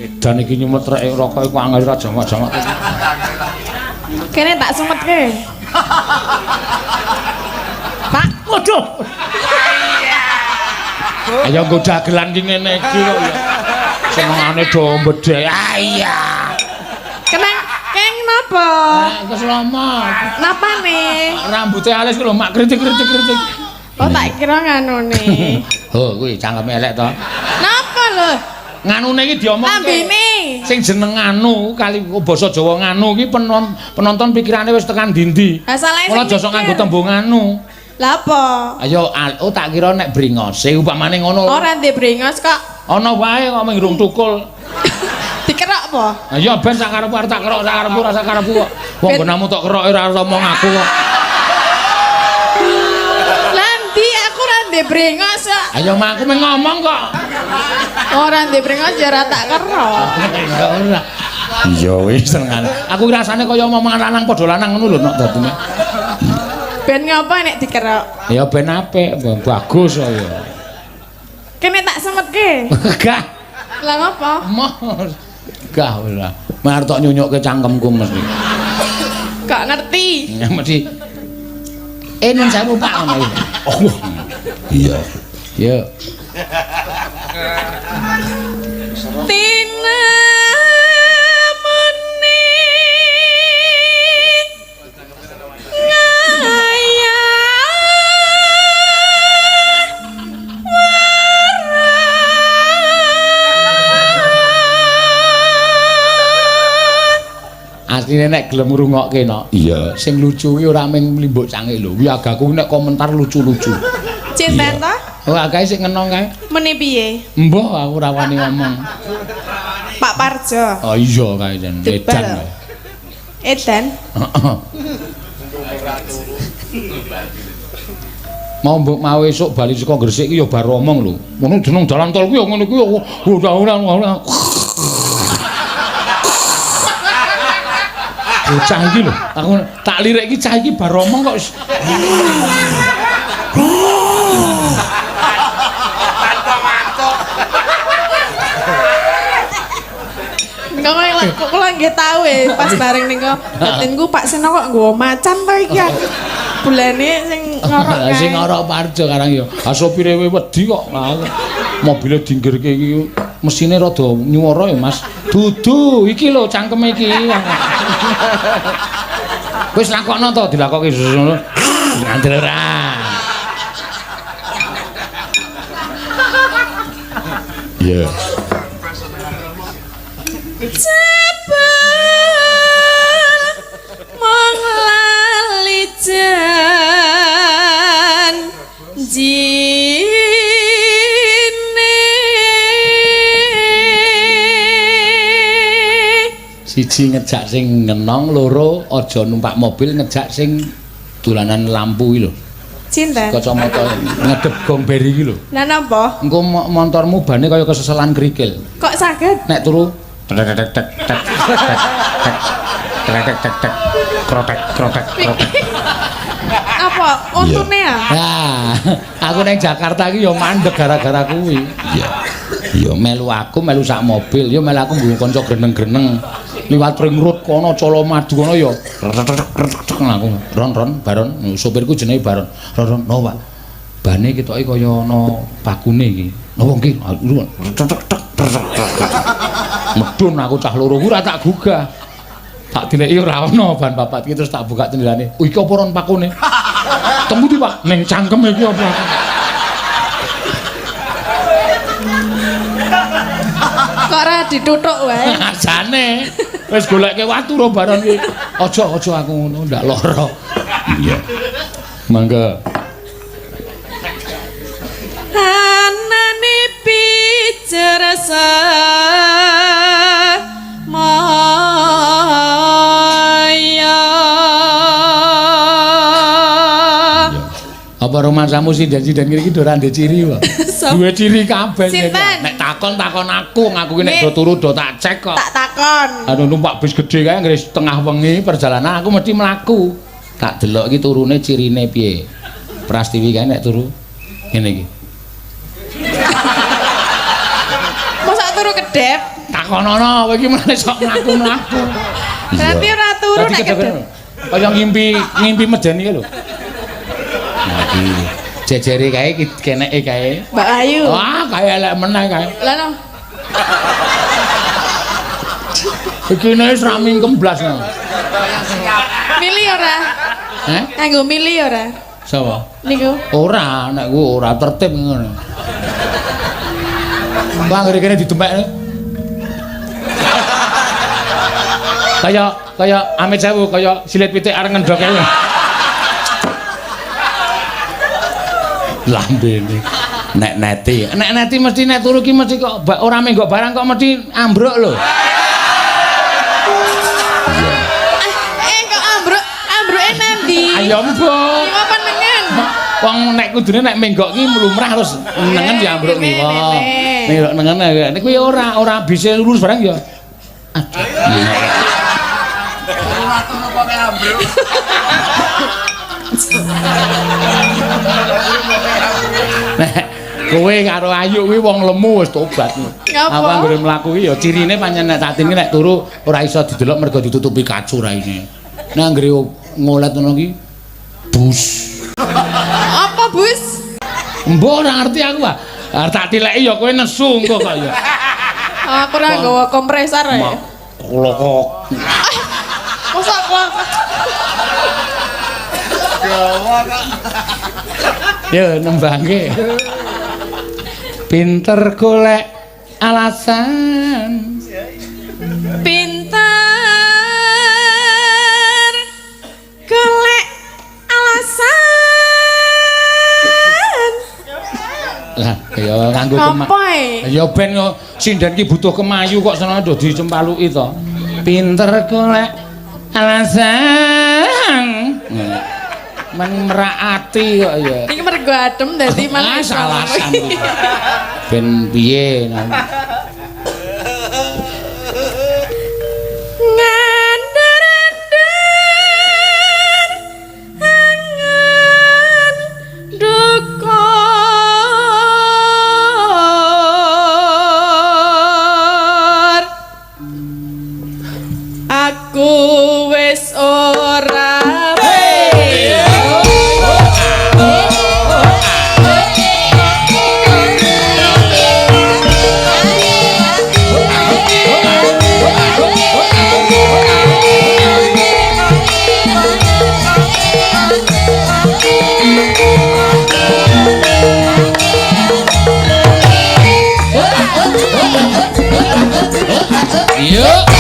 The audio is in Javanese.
Edan iki nyumet rek rokok iku angel ra jamak-jamak. Kene tak sumetke. Pak, Waduh. Ayo nggo dagelan ki ngene iki kok ya. Senengane do mbedhek. Ah iya. Kenang keng napa? Keselamat. Napane? Rambute alis ku lho mak kritik-kritik-kritik. Oh, tak kira nganune. Oh, kuwi cangkeme elek to. Napa lho? Nganune iki diomongke. Lambene. Sing jeneng nganu kali basa Jawa nganu iki penonton pikirane wis tekan ndi-ndi. Lah salahe Mula sing aja sok mikir. nganggo tembung nganu. Lah apa? Ayo oh tak kira nek bringose upamane ngono. Ora ndek brengos kok. Ana wae kok mung tukul. Dikerok apa? Ayo ben sak karepku arep tak kerok sak karepku ora sak karepku kok. Wong nggonamu tok keroke ora omong aku kok. Lah ndi aku ora ndek brengos kok. Ayo mak aku mung ngomong kok. Ora ndek brengos ya ora tak kerok. Ya ora. Iya wis senengane. Aku rasane kaya omongan lanang padha lanang ngono lho nok dadine. Ben ngapa nek dikerok? Ya ben apik, bagus kok ya. Kene tak semetke. Gah. Lah ngapa? Moh. Gah ora. Mar tok nyunyukke cangkemku mesti. Gak ngerti. Ya mesti. Nun sewu Pak ngono. Oh. Iya. Iya. Tina muni ngaya Asline nek gelem ngrungokke no. Iya, sing lucu kuwi ora mung mlimbuk cangik lho. Kuwi agaku nek komentar lucu-lucu. Cinten ta? Oh, agae sing ngenong kae. Meni piye? Mbah aku ora wani ngomong. Pak Parjo. Oh iya kae jan edan. Edan. Heeh. Mau mbok mau esuk bali saka Gresik iki ya bar omong lho. Ngono jeneng dalan tol kuwi ya ngono kuwi ora ora ora. Bocah iki lho, aku tak lirik iki cah iki bar omong kok wis. Kok kula nggih tau e pas bareng niku batinku Pak Seno kok nggawa macan to iki aku. Bulane sing ngorok kae. Sing ngorok Parjo karang ya. Ah sopire wedi kok. Mobile dinggirke iki mesine rada nyuwara ya Mas. Dudu iki lho cangkeme iki. Wis lakokno to dilakokke ngono. Ngandel ora. Iya. Jebul mung lali janjine. Siji ngejak sing ngenong, loro aja numpak mobil ngejak sing dolanan lampu iki lho. Cinten. Kacamata ngedep gong beri iki lho. Lah napa? Engko montormu bane kaya keseselan krikil. Kok saged? Nek turu tek tek tek tek tek tek tek tek tek krotek krotek krotek. Apa untune ya? Nah, aku neng Jakarta iki ya mandeg gara-gara kuwi. Iya. Ya melu aku melu sak mobil, ya melu aku nggo kanca greneng-greneng. Liwat ring road kono Colomadu kono ya aku ron ron baron sopirku jenenge Baron. Ron ron no Pak. Bane ketoke kaya ana bakune iki. Napa nggih? Medun aku cah loro ku ora tak gugah. Tak dileki ora ana ban papat iki terus tak buka jendelane. Oh iki apa ron pakune? Temu di Pak, ning cangkem iki apa? Kok ora dituthuk wae. Jane wis goleke watu ro Baron iki. Aja aja aku ngono ndak lara. Iya. Mangga. Anane pijer maya. Apa romansamu sinden-sinden ngene iki ora ndek ciri wae. Duwe ciri kabeh. Nek takon-takon aku, ngaku ki nek do turu do tak cek kok. Tak takon. Anu numpak bis gedhe kae anggere setengah wengi perjalanan aku mesti mlaku. Tak delok iki turune cirine piye. Prastiwi kae nek turu ngene iki. Mosok turu kedep. Takonono kowe iki mulane sok mlaku-mlaku. Berarti ora turu nek kedep. Kaya ngimpi ngimpi medeni lho. Nah iki jejere kae keneke kae. Mbak Ayu. Wah, kae elek meneh kae. Lah no. Iki ne wis ra mingkem blas. Milih ora? Heh? Nganggo milih ora? Sapa? Niku. Ora, nek ku ora tertib ngono. Wah, ngene kene didemekne. Kaya kaya amit sewu kaya silit pitik areng ngendhok kae. Lambene. Nek neti, nek neti mesti nek turu ki mesti kok ora menggok barang kok mesti ambruk lho. Iya. Kok ambruk? Ambruke nandi? Ayo mbok. Kiwa panengen. Wong nek kudune nek menggok ki lumrah terus nengen ya ambruk ngiwa. Nek nengen nek kuwi ora ora bisa lurus barang ya. Aduh. Ora turu kok ambruk. Nek kowe karo Ayu kuwi wong lemu wis tobat. Ngapa? Apa anggere mlaku ki ya cirine pancen nek Tatin ki nek turu ora iso didelok mergo ditutupi kacu raine. Nek anggere ngolet ngono ki bus. Apa bus? Mbok ora ngerti aku ah. Arep tak tileki ya kowe nesu engko kok ya. Aku ora nggawa kompresor ya. Klokok. Mosok klokok. Ya nembangke. Pinter golek alasan. Pinter golek alasan. Lah ya nganggo kema. Apa e? Ya ben yo sinden ki butuh kemayu kok seneng do dicempaluki to. Pinter golek alasan. Men merak ati kok ya. Iki mergo adem dadi malah Ah, alasan. Ben piye Ngandar-andar angan dukur. Aku wis ora Iya.